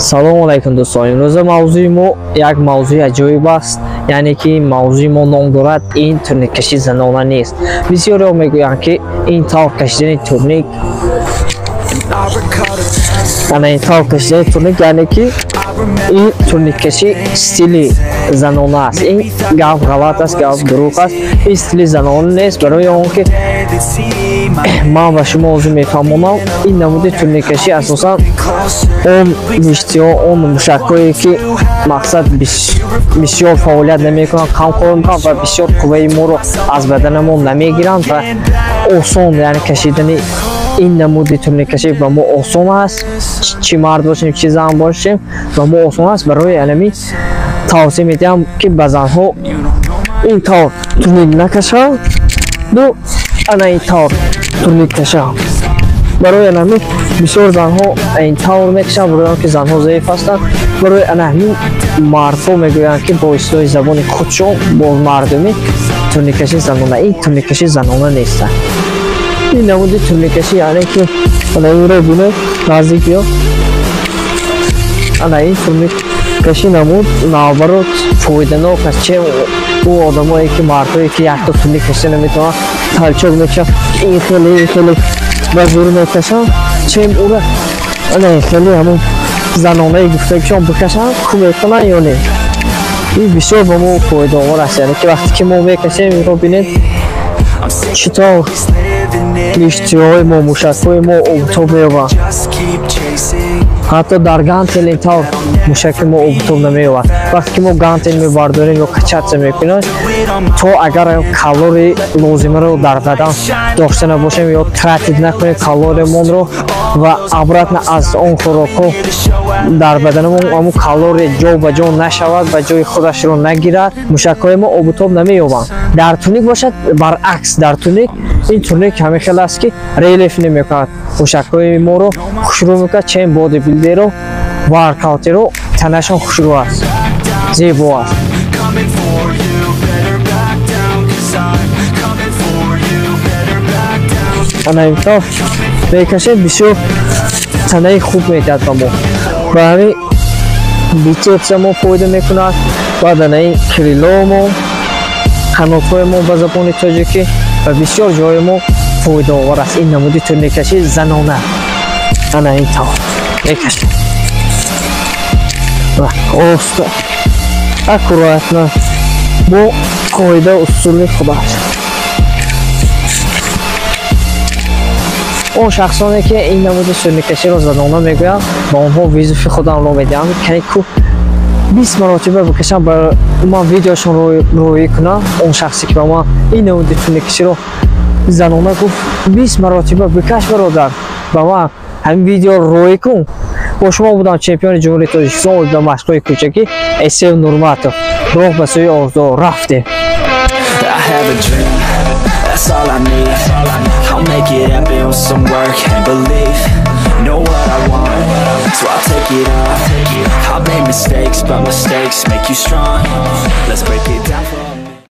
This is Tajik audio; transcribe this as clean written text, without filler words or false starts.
Салому алайкум дӯстон. Имрӯза мавзӯи мо як мавзӯи аҷоиб аст, яъне ки мавзӯи мо ном дорад ин турниккаши занона нест. Бисёриҳо мегӯянд, ки ин тавр кашидани турник, ана ин тавр кашидани турник, яъне ки ин турниккаши стили занона аст. Ин гап ғалат аст, гап дурӯғ аст. Ин стили занона нест, барои он ки ман ба шумо ҳозир мефаҳмонам, ин намуди турниккашӣ асосан он миштиҳо, он мушакҳое ки мақсад бисёр фаъолият намекунанд, кам кор мекунанд ва бисёр қувваи моро аз баданамон намегиранд ва осон, яъне кашидани ин намуди турниккашӣ ба мо осон аст, чӣ мард бошем, чӣ зан бошем, ба мо осон аст. Барои анами тавсия медиҳам, ки ба занҳо ин тавр турник накашанд, ду ана ин тавр турник кашанд. Барои анами бисёр занҳо ин тавр мекашанд, барои он ки занҳо заиф ҳастанд. Барои ана ҳамин мардҳо мегӯянд, ки бо истилоҳи забони худшон, бо мардумӣ, турниккаши занона. Ин турниккаши занона нест. Ин намуди турниккашӣ, яъне ки ана инро бинед, наздик биё, ана ин турниккашӣ намуд наоборот фоиданок аст, че ӯ одамое ки мардҳое ки якто турник кашида наметавонанд, толчок мекашанд, ин хеле ин хеле ба зур мекашанд, чем ура ана ин хеле ҳамон занонаи гуфтагишон бикашанд, ку мекунанд ё не. Ин бисёр ба мо фоидаовар аст, яъне ки вақте ки мо мекашем, инро бинед, чӣ тавр миштиҳои мо, мушакҳои мо обутоб меёбанд. Ҳатто дар гантел ин тавр мушаки мо обутоб намеёбад. Вақте ки мо гантел мебардорем ё качаться мекунем, то агар калории лозимаро дар бадан дошта набошем ё тратить накунем калориямонро ва обратно аз он хӯрокҳо дар баданамон ҳамун калория ҷо ба ҷо нашавад, ба ҷои худашро нагирад, мушакҳои мо обутоб намеёбанд. Дар турник бошад баръакс, дар турник ин турник ҳамин хел аст, ки релеф намекунад, мушакҳои моро хушрӯ мекунад, чем бодибилдеро, воркаутеро танашон хушрӯ аст, зебо аст. Ана ин тавр мекашем, бисёр танаи хуб медиҳад ба мо, ба ҳамин битсепса мо фоида мекунад, баъд ана ин крило мо, қанотҳои мо ба забони тоҷикӣ ва бисёр ҷои мо фоидаовар аст ин намуди турниккаши занона. Ана ин тавр мекашем, оста, аккуратно, бо қоида усули худаш. Он шахсоне ки ин намуди турниккаширо занона мегӯянд, ба онҳо визифи худамро медиҳам, ку 20 маротиба бикашам, ба ман видеошонро роӣ кунам. Он шахсе ки ба ман ин намуди турниккаширо занона гуфт, 20 маротиба бикаш, бародар, ба ман ҳамин видео роӣ кун. Бо шумо будам чемпиони Ҷумҳурии Тоҷикистон ба машқҳои кӯчакӣ Эсев Нурматов. Роҳ ба сӯи орзу рафтем. That's all I need. I'll make it happen with some work and belief. Know what I want, so I'll take it on. I've made mistakes, but mistakes make you strong. Let's break it down for